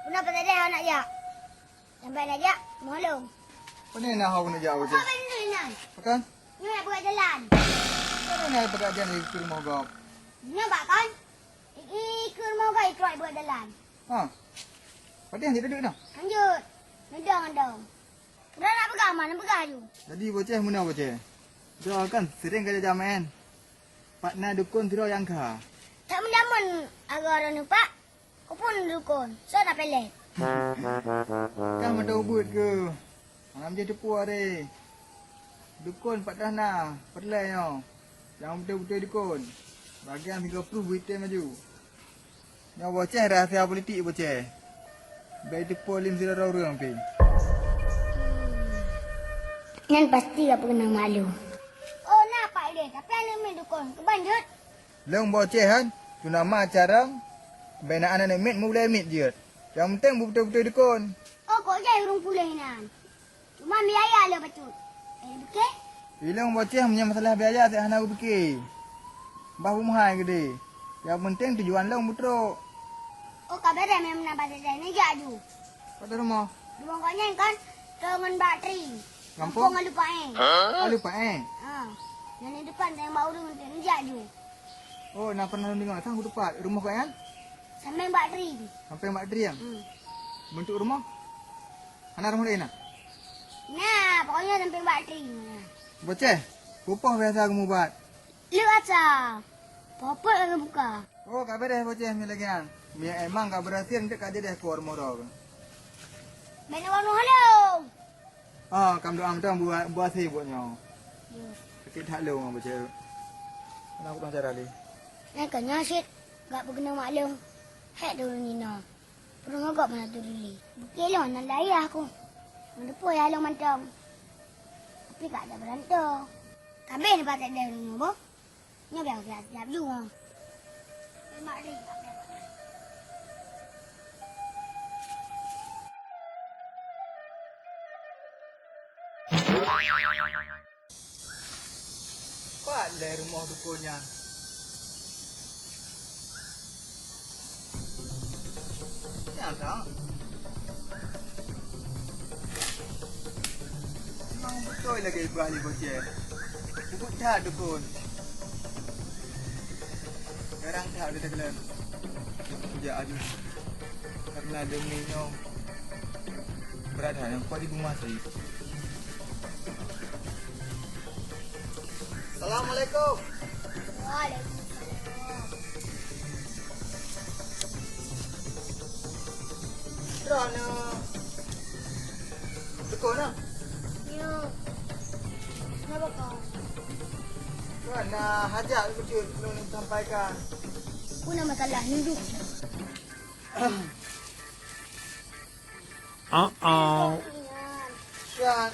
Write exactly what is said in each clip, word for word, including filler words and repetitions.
Puna pasadeh hana jak. Sampai na jak, moh lôn. Pane na hana jak, Boceh? Apa ni nan? Pakon? Nyoe nak buka jalan. Pane na buka jalan di rumoh gob? Nyoe bak kon. Ih, ke rumoh gob ikot buka jalan. Ha. Padahai hana duek na? Lanjut. Nedong, nedong. Udah nak peugah, mana peugah aju. Jadi, Boceh, meunoe, Boceh. Droe kan sering ka jajak maén. Pat na dukon sidroe nyang kha. Tak meudamun agam droeneuh, Pak. Keupeue dukon, soe na peulét? Kah mantong ubit keuh. Hana jiteupeue aré. Dukon pat dah na, peureulée nyoe. Nyang beutôi-beutôi dukon. Bagian tiga puluh buitem laju. Nyoe Boceh rahsia politik, Boceh. Bék teupeue lé sidroe ureuëng pih. Nyan pasti ka peukeunong maklum. Oh, na Pak Ilée, tapi aneuk miet dukon. Keuban jeuet. Lôn Boceh han, tuna ma carông, bék na aneuk miet meulée miet jeuet. Nyang penting beutôi-beutôi dukon. Oh, kok jai ureuëng puléh nan. Cuma biaya le bacut. Eh, bukeh? Ilông Boceh meunyoe masalah biaya tak hana kupike. Bah bumeuhai gede. Yang penting tujuan lôn beutrok. Oh, ka bereh memang na bahasa China jak ju. Pada rumah. Rumah kau nyan kan? Kau ngon Bak Tri. Gampông? Gampông Alu Paéh. Alu Paéh? Ha. Yang di depan tembak ureuëng tu jak ju. Oh, na pernah dengar sang ku tepat. Rumah kau nyan? Sampéng Bak Tri. Sampéng Bak Tri yang? Hmm. Bentuk rumah? Hana rumah lain na? Nah, pokoknya sampéng Bak Tri. Boceh, peue biasa kamu buat? Lu asa. Popot lagi buka. Oh, ka bereh Boceh mi lagi nyan. Mi emang ka berhasil ndak ka jadi keluar moro. Bena warung halo. Ah, kam doa mantong buat, buat si buat nyoe. Ya. Sakit that lông Boceh. Kenapa kurang cara lé? Nyan ka nyoe cit, gak peugeuneueng mak lông. Hék dulu nino. Peurumoh gob mana tu dulu. Bukit lông nan dayah aku. Meudeupu ya lông mantong. Tapi gak ada beranto. Kabeh ni patek deh dulu boh. Nyoe biar gerak siap ju. Mak deh. Pat lé rumoh dukon nyan? Nyan ka. Memang beutôi lagée iba lé Boceh. Ubit that dukon. Garang that lé teukeulon. Kujak aju. Karena demi nyoe brat that nyang kuat di bungah tadi. Assalamualaikum. Waalaikumsalam. Droeneuh dukon na? Nyo. Kenapa kau? Kan na hajat beutôi lôn sampaikan. Pun nama salah nunduk. Ah, ah. Kan.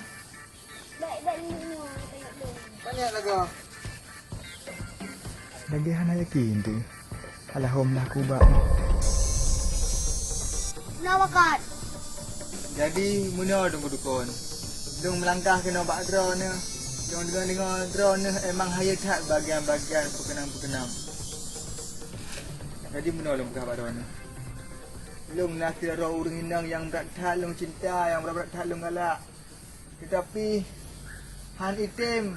Banyak lagu. Lagi hana yakin tu. Alah hom lah kubak. Nah, wakat. Jadi, meunoe Teungku Dukon. Lôn meulangkah keunoe bak droeneuh. Lôn deungoe-deungoe droeneuh emang hayeue that bagian-bagian peukeunong-peukeunong. Jadi, meunoe lôn peugah bak droeneuh. Lôn na sidroe ureuëng inong nyang brat that lôn cinta, nyang brat-brat that lôn galak. Teutapi, han item.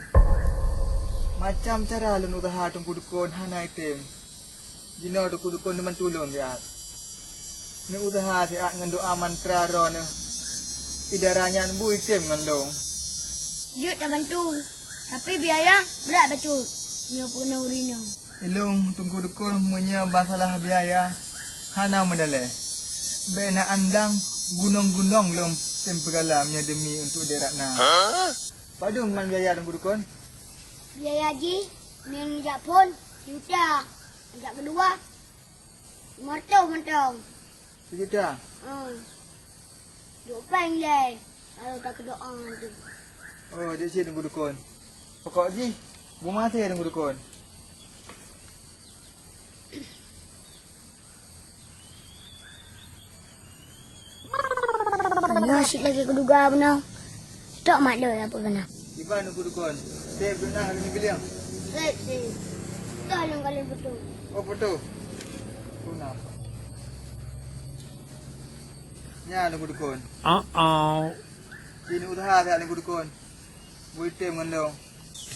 Macam cara lôn useuha Teungku Dukon hana item. Jinoe Teungku Dukon neubantu lôn siat. Neuuseuha siat ngon doa mantra droeneuh. Idara nyan bu item ngon lôn. Jeuet tabantu, tapi biaya brat bacut. Nyoe peunoh ureuëng inong. Ilông Teungku Dukon meunyoe masalah biaya hana meudalée. Bék na andang gunong-gunong lom tem peugala meunyoe demi untuk direk na. Padum man biaya Teungku Dukon? Biaya jih nyan jak phon juta, jak keudua lima ratus mantong. Sejuta? Hmm. Duek péng lé, kalau tak doa nanti. Oh, jadi sih Teungku Dukon. Pokok jih, bu maté Teungku Dukon. Nyoe cit lagée kuduga bunoe. Tok mak doi apa kena? Iban Teungku Dukon. Sép duna hari ni geliang. Sép sih. Dah lom kali betul. Oh, betul. Kenapa? Nyan Teungku Dukon. Oh, oh. Sinoe usaha that Teungku Dukon. Bui tem ngon lôn.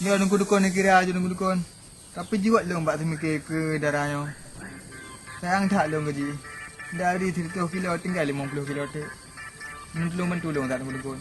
Nyoe Teungku Dukon, neukira ju Teungku Dukon. Tapi jiwat lôn bak seumike keu dara nyoe. Sayang that lôn keu jih. Dari sireutôh kilo tinggai limong ploh kilo teuk. Meunurot lôn bantu lôn that Teungku Dukon.